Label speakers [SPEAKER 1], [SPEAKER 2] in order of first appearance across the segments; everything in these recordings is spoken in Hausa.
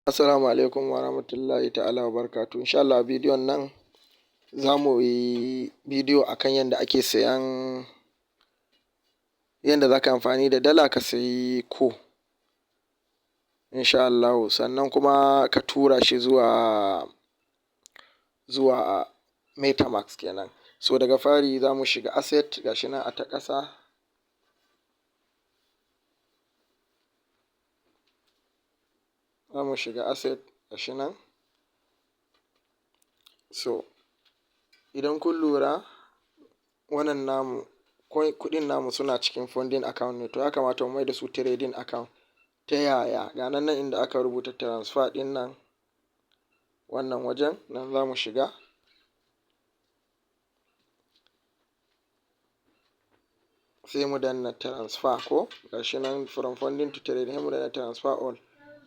[SPEAKER 1] Assalamu alaikum wa rahmatullahi ta'ala wa barakatuhu. Insha Allah a bidiyon nan za mu yi bidiyo akan yadda ake sayan, yadda za ka yi amfani da dala ka sayi Core, insha Allahu, sannan kuma ka tura shi zuwa MetaMask kenan. So daga fari za mu shiga asset, ga shi nan a ta ƙasa. Za mu shiga asset, ga shi nan. So idan kun lura, wannan namu kuɗin namu suna cikin funding account ne, to ya kamata mu mai da su trading account. Ta yaya? Ga nan inda aka rubuta transfer ɗin nan, wannan wajen nan za mu shiga. Sai mu danna transfer ko, ga shi nan, from funding to trading. Sai mu danna transfer all,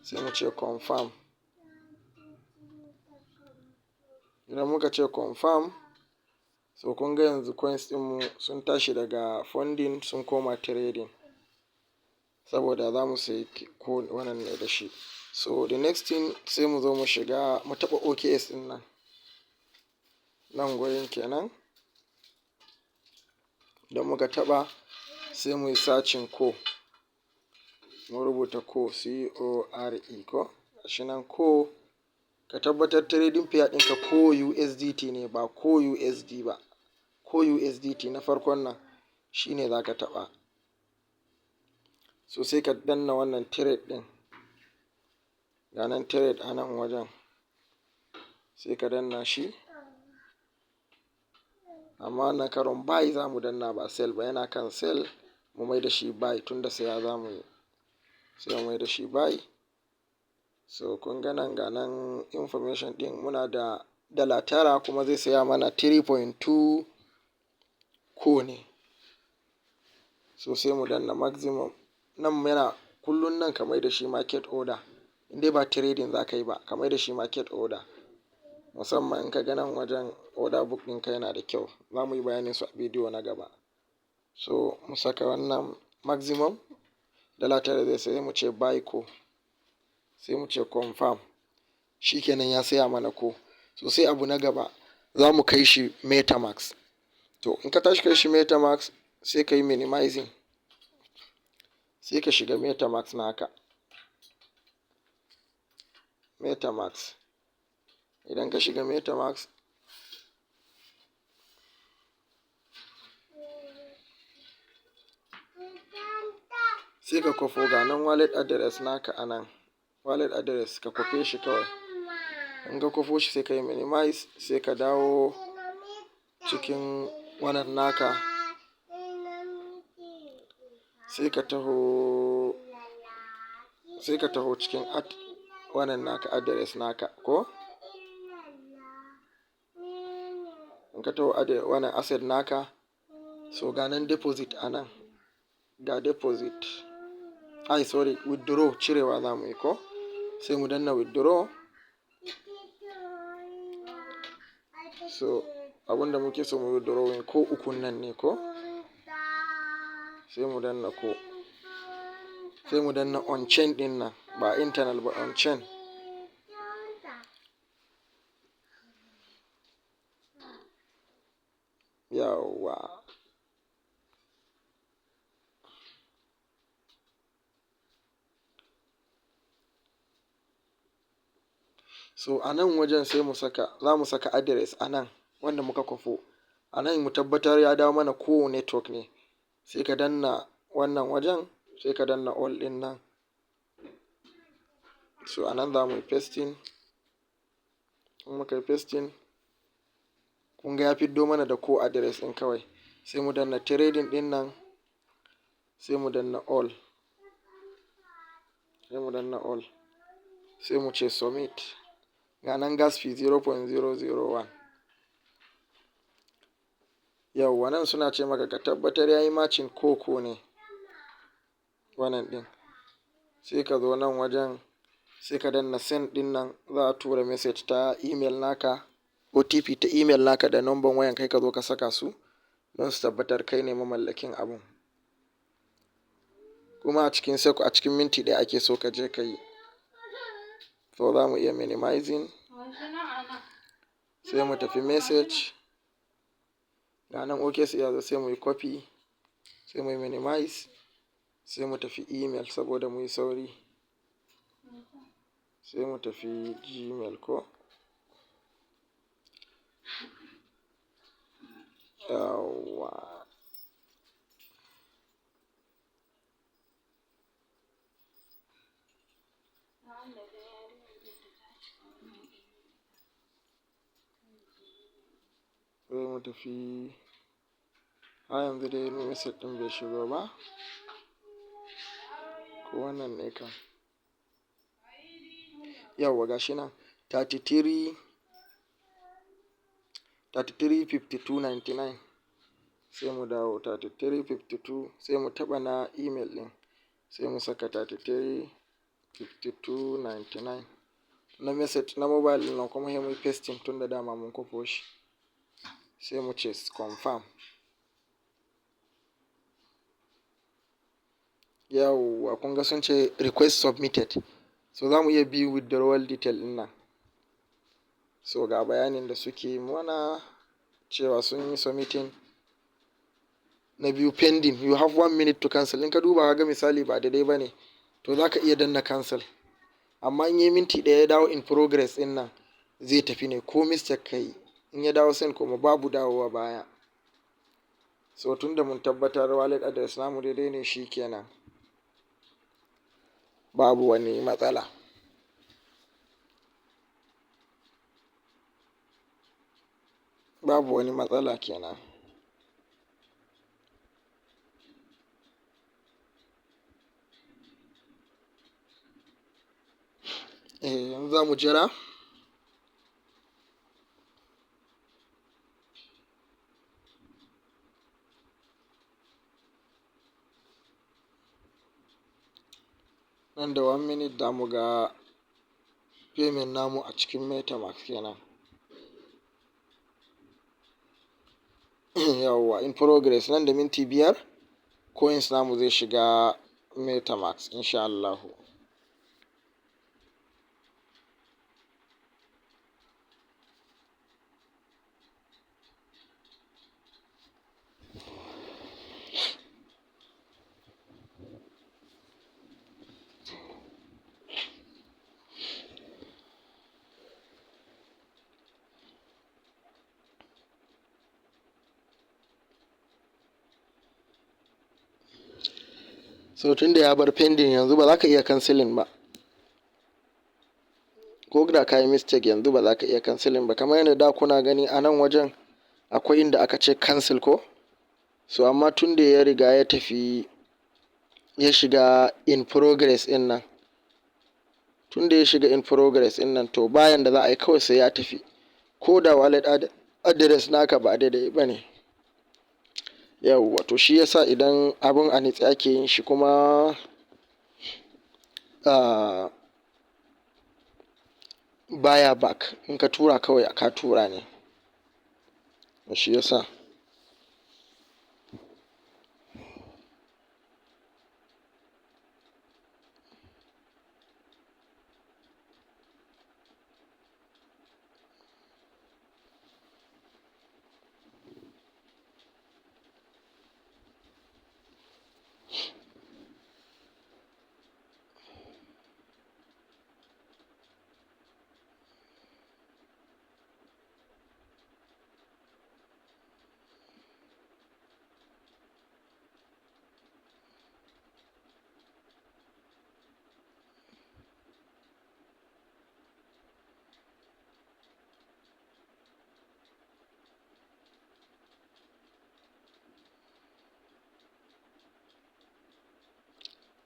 [SPEAKER 1] sai mu ce confirm. Idan muka ce confirm, so kun ga yanzu coins ɗinmu sun tashi daga funding sun koma trading, saboda za mu sayi ko wannan ne da shi. So the next thing, sai mu zo mu shiga, mu taɓa OKX ɗin nan, nan gurin kenan. Idan muka taɓa, sai mu yi searching Core, mu rubuta Core, Core ko, gashi nan Core. Ka tabbatar trading pair ɗinka Core USDT ne, ba Core USD ba. Core USDT na farkon nan shine za ka taɓa. So sai ka danna wannan trade ɗin, ga nan trade a nan wajen, sai ka danna shi. Amma wannan karon buy za mu danna, ba sell ba. Yana kan sell, mu mai da shi buy, tunda saya za mu yi, sai mu mai da shi buy. So kun ga nan, ga nan information ɗin, muna da dala 9, kuma zai saya mana 3.2 Core ne. So sai mu danna maximum nan. Yana kullum nan, ka mai da shi market order. In dai ba trading za ka yi ba, ka mai da shi market order, musamman in ka ga nan wajen order book ɗinka yana da kyau. Za mu yi bayanin su a bidiyo na gaba. So mu saka wannan maximum, dala 9 zai sai mu ce buy Core, sai mu ce confirm. Shikenan, ya saya mana Core. So sai abu na gaba, za mu kai shi MetaMask. To in ka tashi kai shi MetaMask, sai ka yi minimizing, sai ka shiga MetaMask naka. MetaMask, idan ka shiga MetaMask, sai ka kwafo, ga nan wallet address naka a nan, wallet address, ka kwafe shi kawai. In ka kwafo shi, sai ka yi minimize, sai ka dawo cikin wannan naka, sai ka taho cikin wannan naka, address naka ko. In ka taho wannan asset naka, so ga nan deposit a nan, ga deposit, ai sorry, withdraw, cirewa za mu yi ko. Sai mu danna withdraw. So abunda muke so mu withdrawing ko ukun nan ne ko, sai mu danna ko, sai mu danna on chain din nan, ba internal ba, on chain. Yawwa. So a nan wajen sai mu saka, za mu saka address a nan wanda muka kwafo a nan. Mu tabbatar ya dawo mana Core Network ne. Sai ka danna wannan wajen, sai ka danna all din nan. So a nan za mu yi pasting. In muka yi pasting, kun ga ya fiddo mana da Core address ɗin kawai. Sai mu danna trading ɗin nan, sai mu danna all, sai mu danna all, sai mu ce submit. Ga nan gas fee 0.001. Yauwa, nan suna ce maka ka tabbatar ya yi matching koko ne wannan ɗin. Sai ka zo nan wajen, sai ka danna send ɗin nan. Za a tura message ta email naka, OTP ta email naka da number wayan kai, ka zo ka saka su don su tabbatar kai ne mamallakin abun. Kuma a cikin minti 1 ake so ka je ka yi. So za mu iya minimizing, sai mu tafi message. Ga nan OKX ya zo, sai mu yi copy, sai mu yi minimize, sai mu tafi email saboda mu yi sauri. Sai mu tafi Gmail ko? Yawwa. Sai mu tafi, har yanzu dai message ɗin bai shigo ba. Ko wannan ne kam? Yawwa, ga shi nan 33 33 52 99. Sai mu dawo 33 52, sai mu taɓa na email ɗin, sai mu saka 33 52 99. Na message na mobile ɗin nan kuma sai mu yi pasting, tun da dama mun kwafo shi. Sai mu ce confirm. Yawwa, kun ga sun ce request submitted. So za mu iya bi withdrawal detail ɗin nan. So ga bayanin da suke mana cewa sun yi submitting. Na biyu pending, you have 1 minute to cancel. In ka duba ka ga misali ba daidai ba ne, to za ka iya danna cancel. Amma in yi minti 1 ya dawo in progress ɗin nan, zai tafi ne ko mistake ka yi. In ya dawo send kuma, babu dawowa baya. So tunda mun tabbatar wallet address namu daidai ne, shi kenan. Babu wani matsala. Babu wani matsala kenan. Eh, yanzu za mu jira. Nan da 1 minute za mu ga payment namu a cikin MetaMask kenan. Yawwa, in progress. Nan da minti 5 coins namu zai shiga MetaMask, insha Allahu. So tunda ya bar pending yanzu, ba za ka iya cancelling ba. Ko da ka yi mistake yanzu, ba za ka iya cancelling ba. Kamar yadda da kuna gani a nan wajen akwai inda aka ce cancel ko? So amma tunda ya riga ya tafi, ya shiga in progress ɗin nan. Tunda ya shiga in progress ɗin nan, to bayan da za a yi, kawai sai ya tafi. Ko da wallet address naka ba daidai ba ne. Yawwa, to shi yasa idan abun a nitse ake yin shi kuma baya back. In ka tura, kawai ka tura ne. Shi yasa.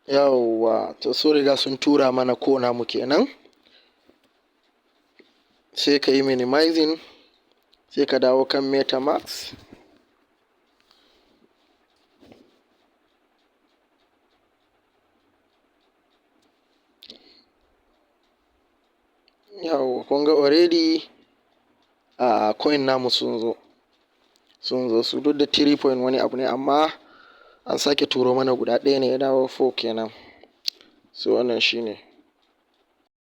[SPEAKER 1] Yawwa, to sun riga sun tura mana ko namu kenan. Sai ka yi minimizing, sai ka dawo kan MetaMask. Yawwa, kun ga already a coin namu sun zo. Sun zo su duk da 3 point wani abu ne, amma an sake turo mana guda ɗaya ne, ya dawo 4 kenan. So wannan shine.